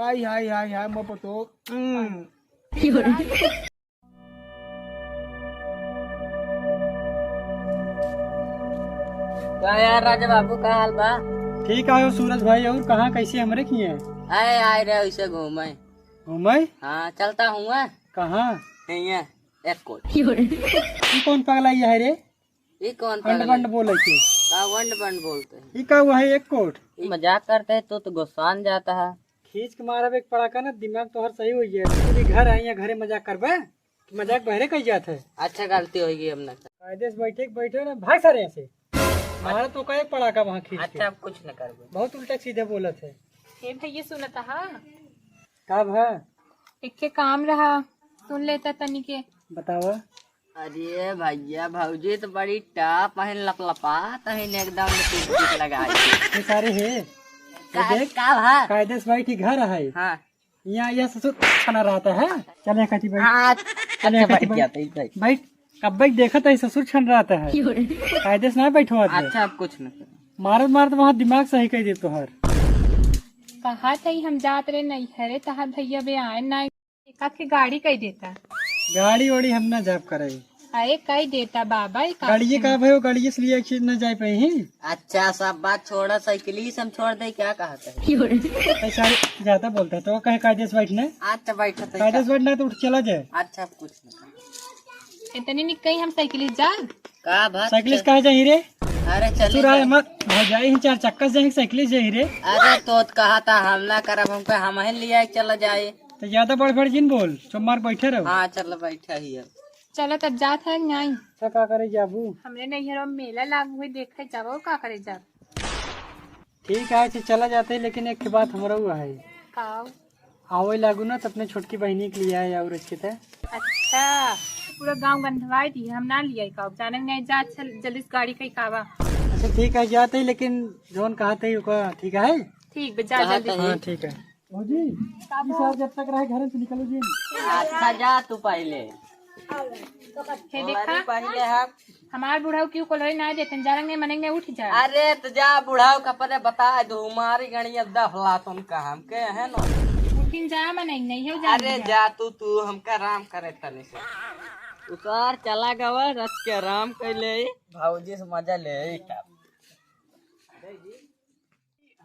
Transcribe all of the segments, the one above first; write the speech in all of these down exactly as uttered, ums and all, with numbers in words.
हाय, हाय, हाय, हाय, मोर पतोह। हम्म। का यार राजा बाबू, का हाल बा? ठीक आयो सूरज भाई, और कहाँ कैसे हमरे किए? आए, आए रहे ऐसे घूमे। घूमे? हाँ, चलता हूँ। कहाँ? यहीं है, एक कोट। ई कौन पगला ये है रे? ई कौन अंड पगला? बंड बोले के। का वंड बंड बोलते हैं? ई का हुआ है एक कोट? ई मजाक करते हैं तो, तो गुस्सान जाता है। खींच के मारब एक पड़ाका ना, दिमाग तोहर सही हो गया। तू भी घर आई है, घरे मजाक करबे? मजाक बहरे कही जात है। अच्छा, गलती हो गई, अब ना। कायदे से बैठे के बैठे ना, भाग सारे यहाँ से। मारा तो का एक पड़ाका वहाँ खींच के। अच्छा, अब कुछ न करबे। बहुत उल्टा सीधा बोलत है। हे भैया, सुनत हा? का भा? एक के काम रहा, सुन लेता तनी के। बतावा। अरे भैया, भौजी तो बड़ी टॉप है, लपलपात है एकदम, टिक टिक लगा के। ये सारे है। का, ये देख, का भा? कायदे से बैठी घर है। हाँ। यहाँ, यहाँ ससुर छना रहता है। चल यहाँ कटी बैठ। हाँ, चल यहाँ अच्छा, कटी बैठ बैठ। जाते हैं, बैठ। बैठ। कब बैठ देखत है ससुर छन रहता है। कायदे से ना बैठो आज। अच्छा, अब कुछ न कर। मारत मारत वहाँ दिमाग सही कह दे तोहर। कहा था हम जात रहे नहीं हरे, तहार भैया बे आए ना, एक आध के गाड़ी कह देता। गाड़ी वाड़ी हम ना जाब करे। अरे कह देता बाबा, एक आध गाड़िए के का भयो, गाड़िए से लिए एक चीज ना जाए पाई ही। अच्छा, सब बात छोड़ा, साइकिल ही से हम छोड़ दे, क्या कहत है? तो सारे ज्यादा बोलता है, तो कहे कायदे से बैठने। अच्छा, बैठत है कायदे से क्या? बैठना तो उठ चला जाए। अच्छा, कुछ नहीं। इतनी निक कहीं हम साइकिल ही जा। का बात साइकिल से है? कहाँ जाही रे? अरे, चले ससुर आए जाए। मत, भौजाई ही चार चक्का से जाही, साइकिल से जाही रे। अरे, तो कहा था हम ना करब, हमको हम ही ले आए, चला जाए। तो ज्यादा बड़ बड़ जिन बोल, चुप मार बैठे रहो। हाँ, चल बैठा ही है। चलो तब जात है, नहीं। अच्छा, का करे जाबू? हमरे नैहर में मेला लागू है, देखे जाबो, का करे जाब? ठीक है, अच्छा, चला जाते हैं, लेकिन एक बात हमरा हुआ है। का? आवे लागू ना, तो अपने छोटकी बहिनी के लिए आए और अच्छे थे। अच्छा, पूरा गांव गंधवाई दी, हम ना लिया का, जाने नहीं जा, चल, जल्दी से गाड़ी कहीं कावा। अच्छा, ठीक है, जाते हैं, लेकिन जौन कहा थे, ओका ठीक है? ठीक बे, जा कहा जल्दी। थे? हाँ, ठीक है। भौजी, का ई साहब जब तक रहे घर से निकलो जी। अच्छा, जा तू पहले। हे देखा, पहले है। हमार बुढ़ऊ क्यों कोलरे ना देतन, जारंग ने मनंग ने उठ जा। अरे तो जा बुढ़ऊ का परे बता दो, मारी गणी अब दफला तुम का हम के है ना। उठिन जा मनंग नहीं हो जा अरे जा। जा तू, तू हमका आराम करे तने से। उतार चला गवा रच के आराम कर ले। भौजी से मजा ले का।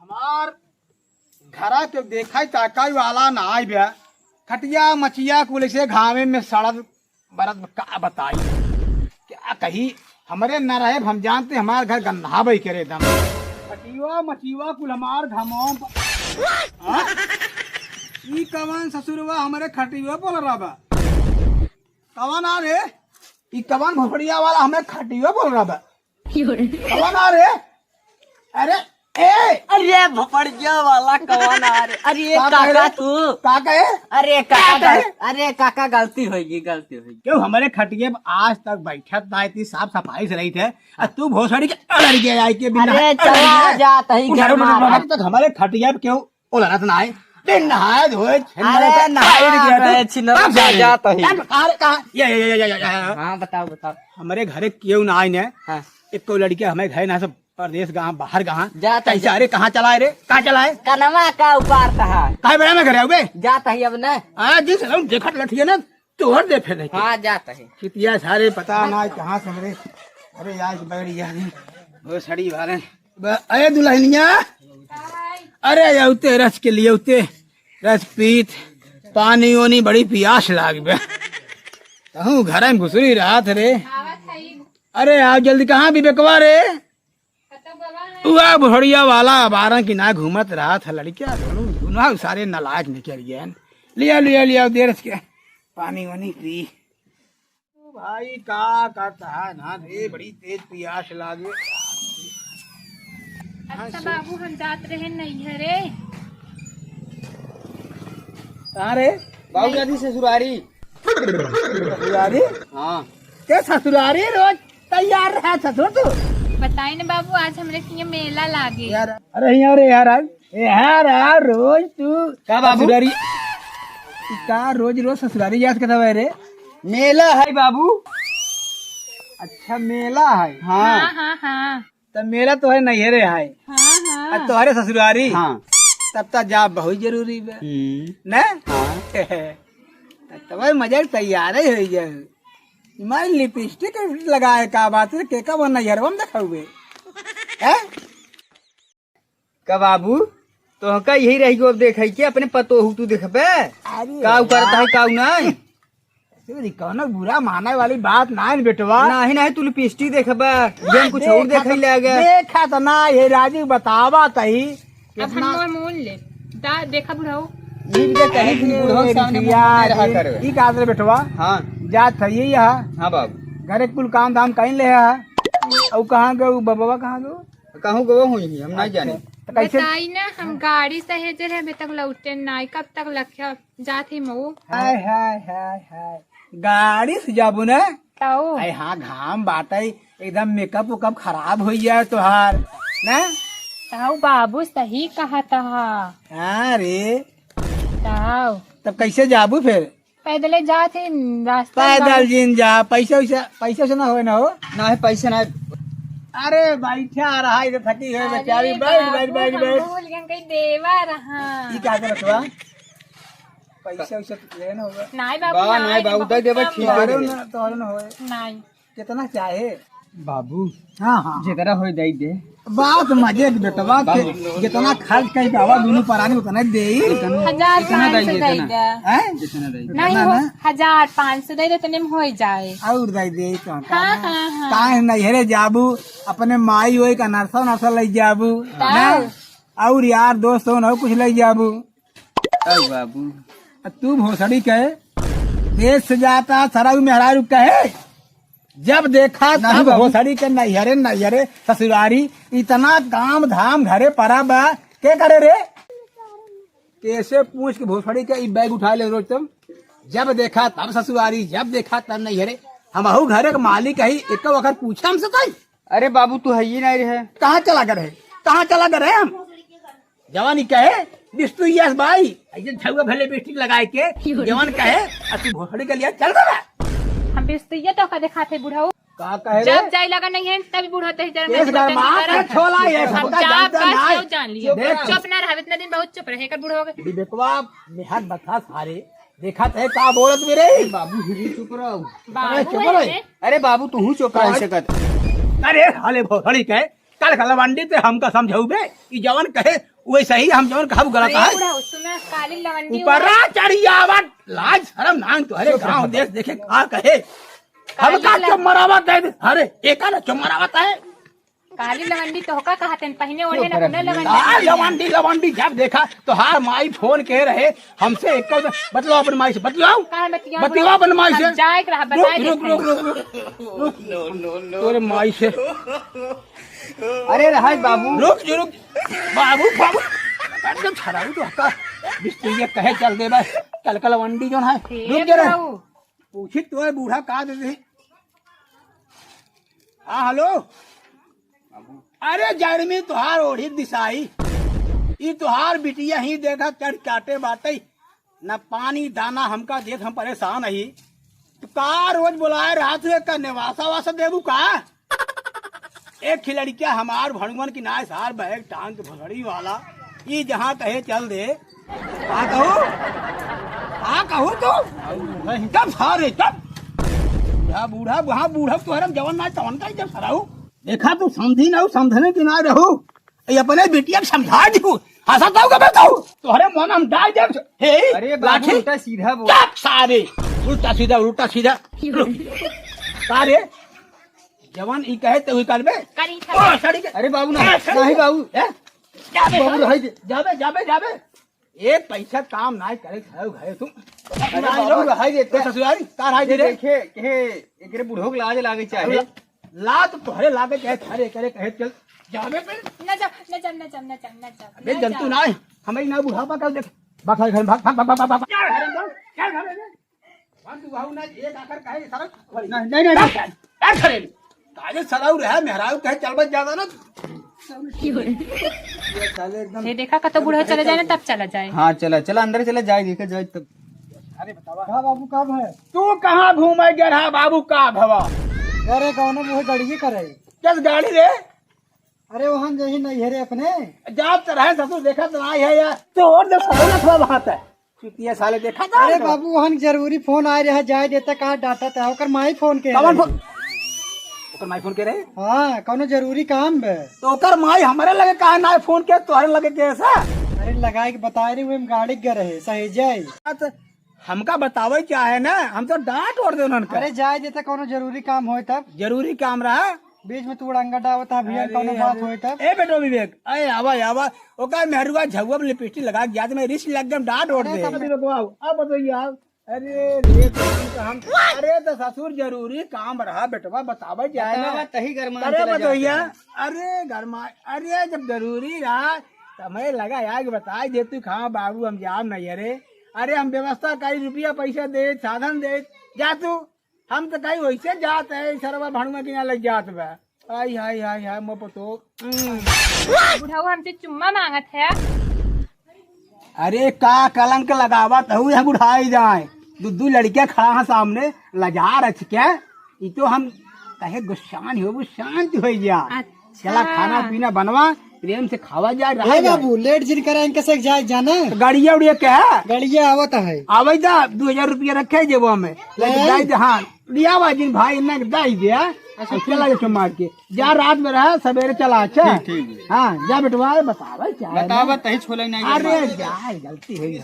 हमार घरा के देखा ताकाई वाला ना आइबे। खटिया मचिया कुल से घामे में सड़त बरत का बताई, क्या कही, हमरे न रहे, हम जानते हमार घर गंधाबे करे दम। खटिया मचिया कुल हमार घामों प-, हाँ? ई कवन ससुरवा हमरे खटिया बोल रहा बा? कवन आ रे? ई कवन भोपड़िया वाला हमें खटिया बोल रहा बा? कवन आ रे? अरे, ए! अरे भोपड़िया वाला कवन आ रे? अरे का कहे काका रे? तू? का कहे? अरे काका का कहे? गल-, अरे काका गलती होगी, गलती होगी। क्यों हमारे खटिया पे आज तक बैठत ना इतनी साफ सफाई से रही थे, और तू भोसड़ी के अड़र गया आई के बिना अरे अड़र चला गया। जात ही उठा, घर उठा, में उठा, आ। अब तक हमारे खटिया पे क्यों ओ लड़त ना है। दिन नहाए धोए, छिन अरे मारे, नहा बैठ गया रहे, तू। छिन अब मारे सारे। जात ही। अब अरे कहाँ? ये, ये, ये, ये, ये, ये। हाँ, बताओ, बताओ। हमरे घरे केहू ना आइन है। हाँ। एको लड़के हमरे घरे ना, सब परदेस गहा, बाहर गहा। जात ही, कैसे? अरे कहाँ चला है रे? कहाँ चला है? कनमा का उपार तहा। काहे बड़ा में घरे आवे? जात ही अब न। हाँ, जिस हम देखत लठिए ना, तोहर दे फेंक दे। हाँ, जात ही। कितिया सारे पता ना कहाँ से हमरे। अरे यार, बैठ गया नहीं। वो सड़ी वाले। ब-, अरे दुल्हनिया, अरे ये उते रस के लिए उते रस पीत, पानी ओनी बड़ी पियास लाग बे। कहूँ घर में घुसरी रात रे। अरे आओ जल्दी, कहाँ विवेकवा रे? उआ बुढ़िया वाला बारह की ना घूमत रात है लड़किया दोनों, दोनों सारे नालायक निकल गए। लिया, लिया, लिया, दे रस के पानी वानी पी। ओ भाई, का करता है ना रे, बड़ी तेज पियास लागे। अच्छा बाबू, हम जात रहे नैहरे। कहाँ रे? बाबू दादी ससुरारी। ससुरारी? हाँ। ते ससुरारी रोज तैयार रहा ससुर तू। बताई ना बाबू, आज हमरे किया मेला लागे। यार, अरे यहाँ रे यार, आज ए, हाँ रे, रोज तू का बाबू? ससुरारी, ई का रोज, रोज ससुरारी याद करता है रे? मेला है बाबू। अच्छा, मेला है। हाँ। हाँ, हाँ, हाँ। तो मेला तो है नैहरे है। हाँ, हाँ। आ तोहरे ससुरारी। हाँ। तब त जाब बहुत जरूरी बा। हम्म। न? हाँ। तब मजा तैयार ही होइ जाए। मारी लिपस्टिक लगाए का बात है, के का बना यार, हम देखाउबे। हैं? का बाबू, तोहका यही रही गो, अब देखै के अपने पतोहू तू देखबे? अरे काऊ करत है, वाह। काऊ नहीं? तेरी कौनो बुरा माने वाली बात ना है बेटवा। नहीं, नहीं, तू लिपस्टिक देखबे, जन कुछ और देखा देखै तो, लागे। देखा तो ना, ये राजू बतावा तही। अब हम कितना मोर मोल ले। दा, देखा बुढ़ऊ। ई के कहीं भी बुढ़ऊ के सामने मुंह बिटिया, नहीं रहा ई, करे। ई का रे बेटवा? हाँ। जात है ये यहाँ। हाँ बाबू। घरे कुल काम धाम कहीं ले है। और कहाँ गए, वो बबवा कहाँ गए? कहूँ गो हुई, हम नहीं जाने। अच्छा, तो कैसे? बताई ना, हम गाड़ी सहेजे रहे, अभी तक लौटे नाई, कब तक लख्या जात ही मऊ। हाय, हाय, हाय, हाय। गाड़ी से जाबू ना? तऊ। अरे हाँ, घाम बाटे, एकदम मेकअप वेकअप खराब होइ जाए तोहार, ना? तऊ बाबू सही कहा तहा। हाँ रे। तऊ। तब कैसे जाबू फिर? पैदले जात ही रास्ता पैदल में। जिन जा, पैसा वैसा, पैसा वैसा ना होए ना हो। ना है, पैसा ना है। अरे बैठा रहा, इधर थकी है हाँ, बेचारी, अरे बैठ, बाबू, बैठ, बैठ, हम बैठ। भूल गए, कहीं देवा रहा। ई का करत बा? पैसा वैसा तो लेना होगा। नाई बाबू, बा, नाई नाई बाबू, बहुत दे देबे, कम ठीक बा। है। तोहरे ना, तोहरे ना होए। नाई। कितना चाहे? बाबू, हाँ, हाँ। जितना होए दे दे। बात मजे के बेटवा के, बाबू। जितना खर्च कई बाबा दोनों परानी उतना दे। हजार इतना पाँच सौ दे दे, दे इतना। दे। हैं? इतना दे दे। नहीं इतना हो, ना? हजार पाँच सौ दे दे, इतने में हो जाए। और दे दे तो हाँ, हाँ, हाँ। काहे नैहरे जाबू, अपने माई ओई का नरसा नरसा ले जाबू, तब? ना? और यार दोस्त हो ना कुछ ले जाबू। अरे बाबू। आ तू भोसड़ी के देश से जाता सरऊ मेहरारू कहे, जब देखा नहीं तब बाबू। भोसड़ी के नैहरे नैहरे ससुरारी, इतना काम धाम घरे परा बा, के करे रे? कैसे पूछ के भोसड़ी के ई बैग उठा ले रोज तुम? जब देखा तब ससुरारी, जब देखा तब नैहरे। हमहू घरे के मालिक है, एक वक्त पूछा हमसे तई। अरे बाबू, तू है ही नहीं रहे। कहाँ चला गए रहे? कहाँ चला गए रहे हम? जवानी कहे, बिस्तुइया से बाई, ऐसे झउआ भले बिस्टिक लगाए के, जवान कहे, आ तू भोसड़ी के लिए चल रहा। हम बिस्तुइया तो का दिखाते बुढ़ऊ। का कहे रे? जब जाए लगा नहीं है, तभी बुढ़ऊ ते जरा तेज मैं गरमात है छोला, ये हम सबका जाब जानता बस नहीं। यो जान लियो। देख। चुप ना रह, इतना दिन बहुत चुप रहे कर बुढ़ऊ के। विवेकवा, मेहर बता सारे, देखा ते का बोलत भी रही। बाबू, ही चुप रहो। बाबू अरे, चुप रहो। है। अरे बाबू, तू हूँ चुप रह सकत। अरे, साले भोसड़ी के, काल का लवंडी ते हमका समझाऊ बे, ई जवन कहे, वैसे ही हम जवन कहब गलत अरे है। बुढ़ऊ, सुना, काली लवंडी ऊपरा वाला। चढ़ी आवत, लाज शरम नाम तोहरे चुप गाँव रहो। देश देखे का कहे। काली हमका लव- चुप मरावत है, अरे, एका ना चुप मरावत है। काली लवंडी तोहका कहते हैं, पहिने ओढ़े ना, चुप रहो। अपने लवंडी आ, कहते हैं। लवंडी, लवंडी, जब देखा, तोहार माई फोन के रहे, हमसे एक, बतलाओ अपन माई से, बतलाओ। काहे बतियाओ? बतियाओ अपन माई से। हम जाए के रहा, बताए रुक, देते हैं। रुक, रुक, रुक, रुक। No, no, no। तोरे माई से। अरे रहाय बाबू। रुक, रुक। बाबू, बाबू। एकदम छराऊ तो हका। बिस्तर ये कहे चल दे बा। कल कल वंडी जोन है। हे रुक जरा। बाबू। पूछी तो है बूढ़ा का दे दे। हाँ, हेलो। अरे जड़ में तुहार ओढ़ी दिसाई। ई तुहार बिटिया ही देखा चढ़ काटे बाटे। न पानी दाना हमका देत, हम परेशान ही। तो का रोज बुलाए रहा तू, एक नेवासा वासा देबू का? एक खिलड़किया हमार भणुवन की नाय सार बैग टांग के भसड़ी वाला, ई जहाँ कहे चल दे। का कहू? का कहू तू? जब सारे, जब बूढ़ा, बूढ़ा, वहाँ बूढ़ा तोहरम जवन ना तवन का जब सराऊ। देखा तू समझी ना, समझने की ना रहू। ये अपने बिटिया के समझा दिहू। हंसत हूँ कबे तू? तोहरे मन हम डाल देब। हे, अरे बाबू, लाठी। उल्टा सीधा बोल। चुप सारे। उल्टा सीधा, उल्टा सीधा। का रे? जवान ई कहे तो ई करबे? करी था। ओ, सड़ी के। अरे बाबू ना, ए, सड़ी नहीं के। बाबू। ए? जाबे, बाबू, रहाई दे। जाबे, जाबे, जाबे। एक पैसा काम ना करे, खाओ, खाओ तू। अरे ना, बाबू, लो। रहाई दे। तो ससुरारी, का रहाई दे रे? देखे, के एकरे बूढ़ो के लाज लागे चाहे। ला तो तोहरे लागे चाहे थारे करे कहे चल। जाबे पे। ना जा, ना जा, ना जा, ना जा, ना जा, अबे ना जंतु जा। ना है, हमें ना बुढ़ापा कर देख। भाग, भाग, भाग। क्या है रे? क्या है रे? भाग तू, भाग ना, एक आकर कहे सारा। नहीं, नहीं, नहीं, नहीं। क्या करे? काजे सराऊ रहा, मेहराऊ कहे चल बस ज्यादा ना। ये साले एकदम ये देखा, कतो बुढ़ो चले जाए ना, तब चला जाए। हाँ, चला, चला, अंदर चला जाए, देखा जाए तब। अरे बतावा। का बाबू, का भय? तू कहाँ घूमे गया रहा बाबू, का भवा? अरे कौनो मुँह गड़िए करे। कस गाड़ी रे? अरे वहन जही नहीं है रे अपने। जात तो रहे ससुर, देखा तो नहीं है यार। तो और दे साला थोड़ा बात है। चुतिया साले देखा था अरे तो? बाबू, वहन जरूरी फोन आए रहा, जाए देता, कहा डांटा था, ओकर माई फोन के कौन रहे। फोन? ओकर माई फोन के रहे? हाँ, कौनो जरूरी काम बे। तो ओकर माई हमारे लगे कहा ना फोन के, तोहरे लगे कैसा? अरे लगाए के बताए रहे, हम गाड़ी के रहे, सही जाए। बात हमका बतावे चाहे ना, हम तो डांट ओढ़ दे उन्हन का। अरे जाए देता, कौनो जरूरी काम होए तब। जरूरी काम रहा? बीच में तू उड़ंगा डावत है भैया, अरे, कौनो बात अरे। होए तब। ए बेटो विवेक, ए आवा, आवा, ओका मेहरुआ झउआ में लिपस्टिक लगा के जात में रिस लग गम डांट ओढ़ अरे दे। तब अभी रुकवाओ, अब बताइए आप। अरे रे, तो हम, तो हम, अरे तो ससुर जरूरी काम रहा बेटवा, बतावे जाए ना। बतावा, तही गरमान अरे चला जात बतोहिया, है। अरे गरमा, अरे जब जरूरी रहा, तो हमें लगा यार कि बताई दे तू, हाँ बाबू हम जाम नहीं अरे। अरे हम व्यवस्था कई, रुपया पैसा दे, साधन दे, जा तू। हम तो कहीं वैसे जात है, सरवा भणुआ के यहाँ लग जात बा। आई हाय हाय हाय, मो पतो। हम्म। बुढ़ऊ हमसे चुम्मा मांगत है। अरे का कलंक लगावत हऊ, यहाँ बुढ़ाई जाए। दू दू लड़कियां खड़ा हैं सामने, लजा रच के। ई तो हम कहे गुस्सान हो, वो शांत हो जा। अच्छा। चला खाना पीना बनवा, प्रेम से खावा जाए, रहा ए जाए। बाबू, लेट जिन करा, इनके से जाए जाना। तो गाड़िया उड़िया क्या है? गाड़िया आवत है। आवे दा, दो हजार रुपया रखे जेबो में। ले। जाए दे, हाँ, लिया वा जिन भाई, इन्ना के दाई दे, हाँ? अच्छा, चला जा मार के। जा रात में रहा, सवेरे चला, अच्छा? ठीक, ठीक। हाँ, जा बेटवा, बतावा क्या है बतावा, ना? तही छोले नहीं अरे, बतावा। जा, गलती हो गई।